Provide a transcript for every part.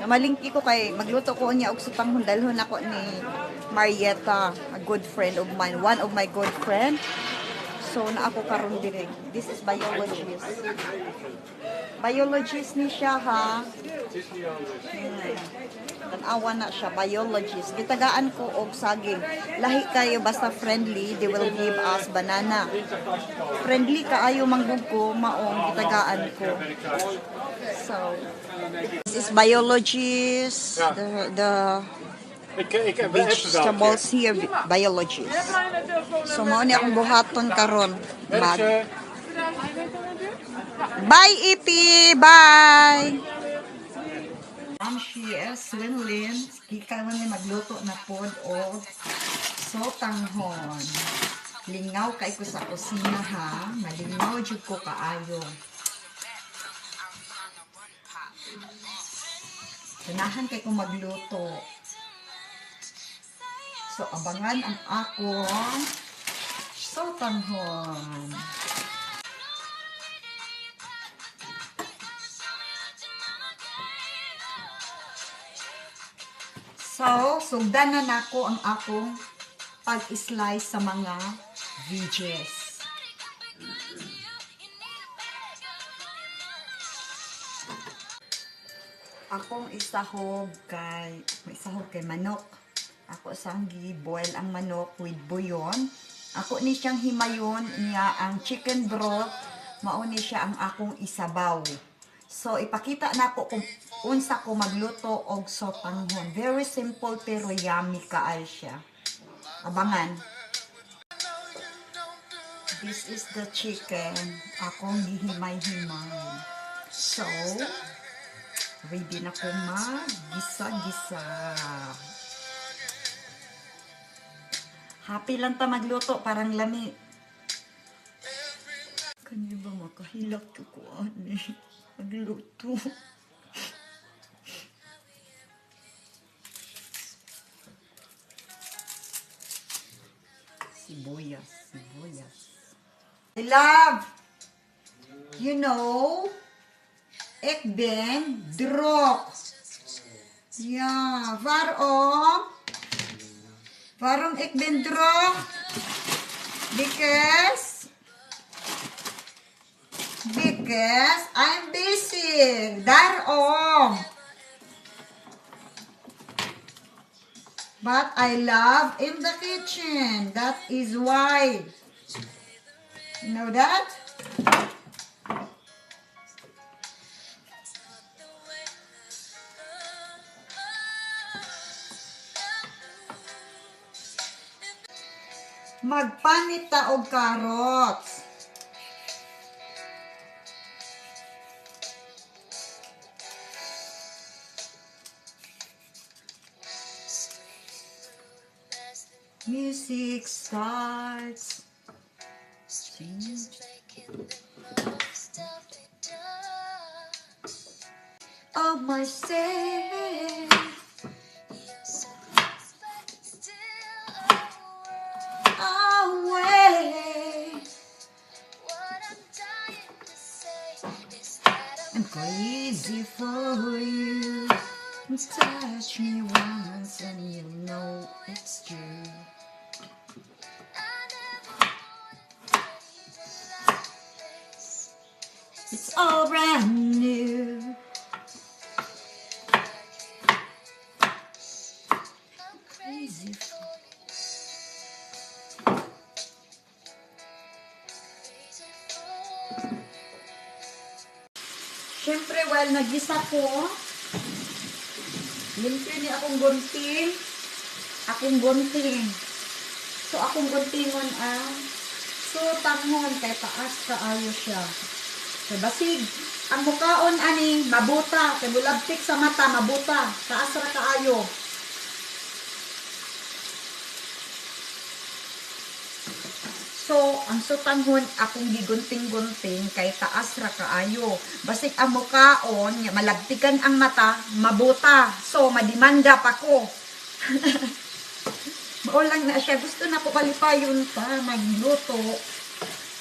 Namalingki ko kay magluto ko niya og sotanghon, dalhon ako ni Marietta, a good friend of mine, one of my good friend. So na ako karon dire. This is biologist. Biologist ni siya ha. Tanawa na siya, biologist. Gitagaan ko og saging. Lahi kayo basta friendly, they will give us banana. Friendly kaayo manggug ko, maong gitagaan ko. So, this is biologist, the Ik heb even vegetables here, biologist. So, mao ni akong buhaton karon. Mag Bye, Ipi! Bye! Ma'am, she is Winlin. Kika man ni magluto na pod og sotanghon. Lingaw kay ko sa kusina ha. Malingaw jud ko kaayo. Ganahan kay ko magluto. So, abangan ang akong sotanghon. So, sugdan na nako ang akong pag-slice sa mga veggies. Akong isahog kay manok. Ako sang gi-boil ang manok with bouillon. Ako ni siyang himayon niya ang chicken broth, mao ni siya ang akong isabaw. So ipakita nako kung unsa ko magluto og sotanghon. Very simple pero yummy kaayo siya. Abangan. This is the chicken akong gihimay-himay. So, ready na ko mag-gisa-gisa. Happy lang ta magluto, parang lami. Kanya ba makahilak ko ani magluto? Sibuyas, sibuyas. I love, you know, ik ben druk. Ja, waarom? Waarom ik ben druk? Because I'm busy. Daarom. But I love in the kitchen. That is why. You know that? Magpanit ta og carrots. Music starts. Of myself away. I'm crazy for you. Touch me once and you know it's true. It's all brand new. Crazy for. Siyempre, while nagisa ko, limpyo ni akong gunting. Akong gunting. So, akong guntingon ang sotanghon kay taas kaayo siya. Kay basig, ang mukaon ani mabuta, kay mulabtik sa mata mabuta, taas ra kaayo. So, ang sotanghon akong gigunting-gunting kay taas ra kaayo. Basig ang mukaon, malagtikan ang mata, mabuta. So, madimanda pa ko. Mao lang na siya. Gusto na ko kalipayon pa, magluto,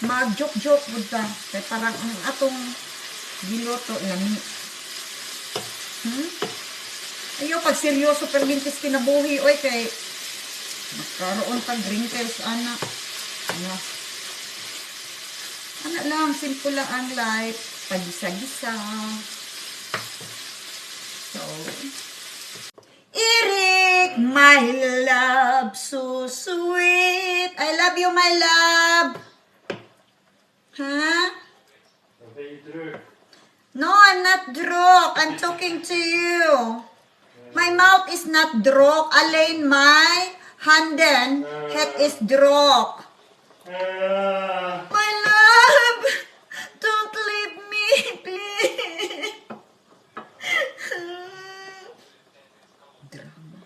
mag-joke-joke pud ta. Kay parang ang atong giluto lami. Ayaw, pag seryoso permintis kinabuhi, oy, kay magkaroon pag wrinkles, ana. Ano? Ana lang, simple lang ang life. Pagisa-gisa. So, Eric, my love, so sweet. I love you, my love. Huh? Dan ben je druk. No, I'm not drunk. I'm talking to you. My mouth is not drunk. Alleen my handen, het is druk. My love, don't leave me, please. Drama.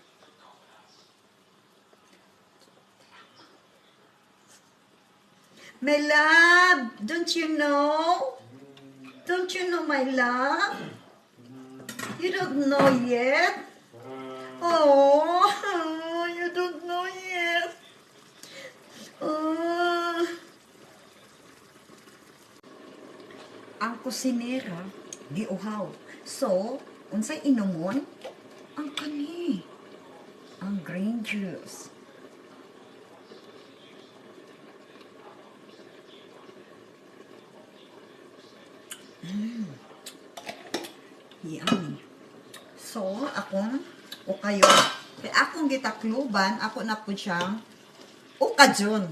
My love, don't you know? Don't you know my love? You don't know yet? Oh, you don't know yet. Oh. Ang kusinera, giuhaw. So, unsay inumon? Ang kani. Ang green juice. Yummy. So, akong ukayon. Kaya akong gitakluban, ako na po siyang ukadyon.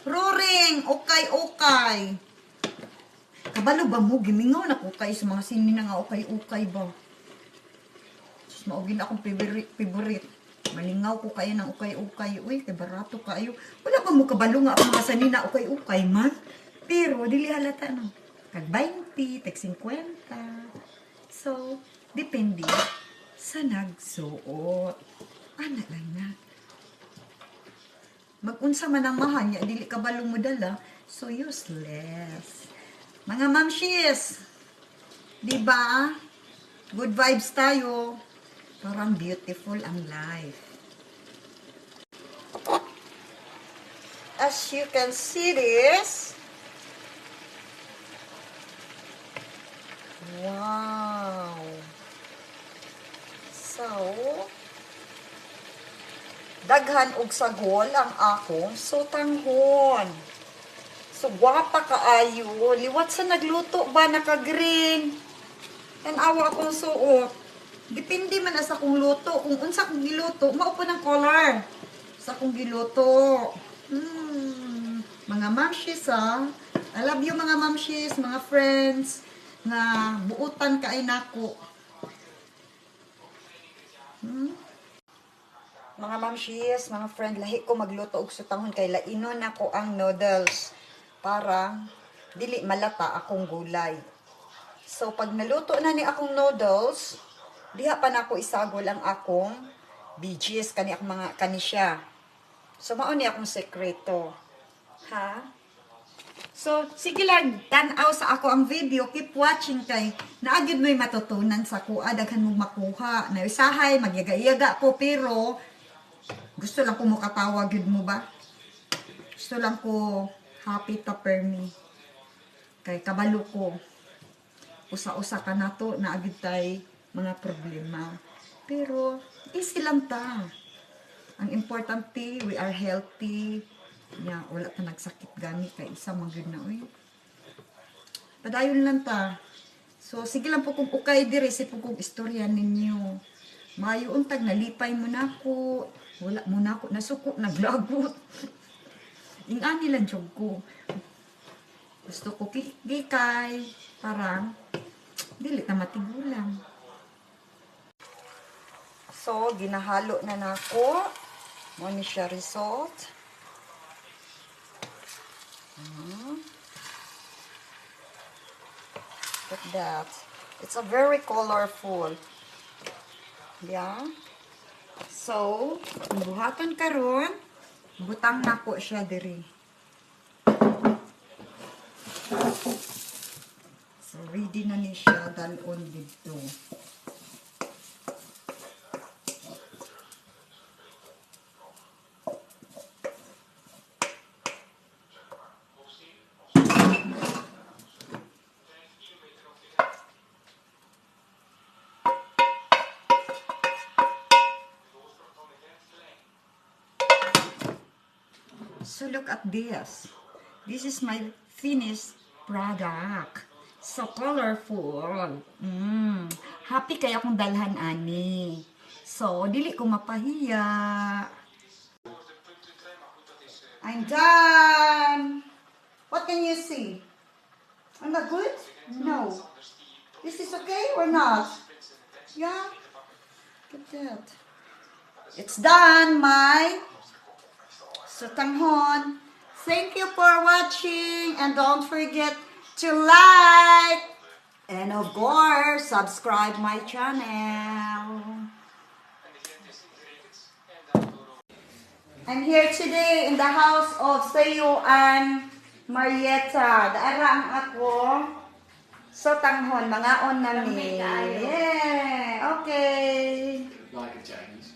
Roring, ukay-ukay. Kabalo ba mo? Gimingaw na ko kay sa mga sini na nga ukay-ukay ba? Sus, maugin akong favorite. Malingaw ko kayo ng ukay-ukay. Uy, kay barato kayo. Wala ba mo kabalo nga ang mga sanina ukay-ukay man? Pero, dili halata no. Tag 20, tag 50. So, depende sa nagsuot. Ana lang na. Magunsa man ang mahal niya, dili ka balo mo dala, so useless. Mga mamshis, di ba? Good vibes tayo. Parang beautiful ang life. As you can see this, wow. So, daghan og sagol ang akong sotanghon. So, gwapa kaayo. Liwat sa nagluto ba, naka-green. Tan-awa akong suot. Depende man na sa akong luto. Kung unsa akong giluto, mao po ng color sa akong giluto. Mga mamshis, ha. I love you mga mamshis, mga friends, nga buutan kaay nako. Mga mamshis, mga friend, lahi ko magluto og sotanghon kay lainon nako ang noodles para dili malata akong gulay. So pag naluto na ni akong noodles, diha pa nako isagol ang akong veggies kani akong mga kani siya. So mao ni akong sekreto. Ha? So sige lang, tan-aw sa ako ang video, keep watching kay naagid mo'y matutunan sa kuha, daghan mo makuha. Na usahay magyaga-yaga ko pero gusto lang ko mukatawa gyud mo ba? Gusto lang ko happy ta per me. Kay kabalo ko. Usa-usa ka na to, naagid tay mga problema. Pero easy lang ta. Ang importante, we are healthy. Nya, wala ta nagsakit gani kay isa man gyud na oy. Padayon lang ta. So sige lang po kung ukay dire si po kong istorya ninyo. Maayo untag nalipay mo na ako. Wala mo na ako nasuko naglagot. Ingani lang jud ko. Gusto ko gikay parang dili ta matigulang. So ginahalo na nako. Mo ni siya result. Look at that. It's a very colorful. Yeah. So, ang buhaton karon, butang nako siya diri. So, ready na ni siya dalon didto. So look at this. This is my finished product. So colorful. Happy kaayo akong dalhan ani. So, dili ko mapahiya. I'm done. What can you see? Am I good? No. This is okay or not? Yeah. Look at that. It's done, my sotanghon. Thank you for watching and don't forget to like and, of course, subscribe my channel. I'm here today in the house of Sayo and Marietta. Dara ang ako sotanghon, mangaon nami. Yeah, okay. Like a Chinese.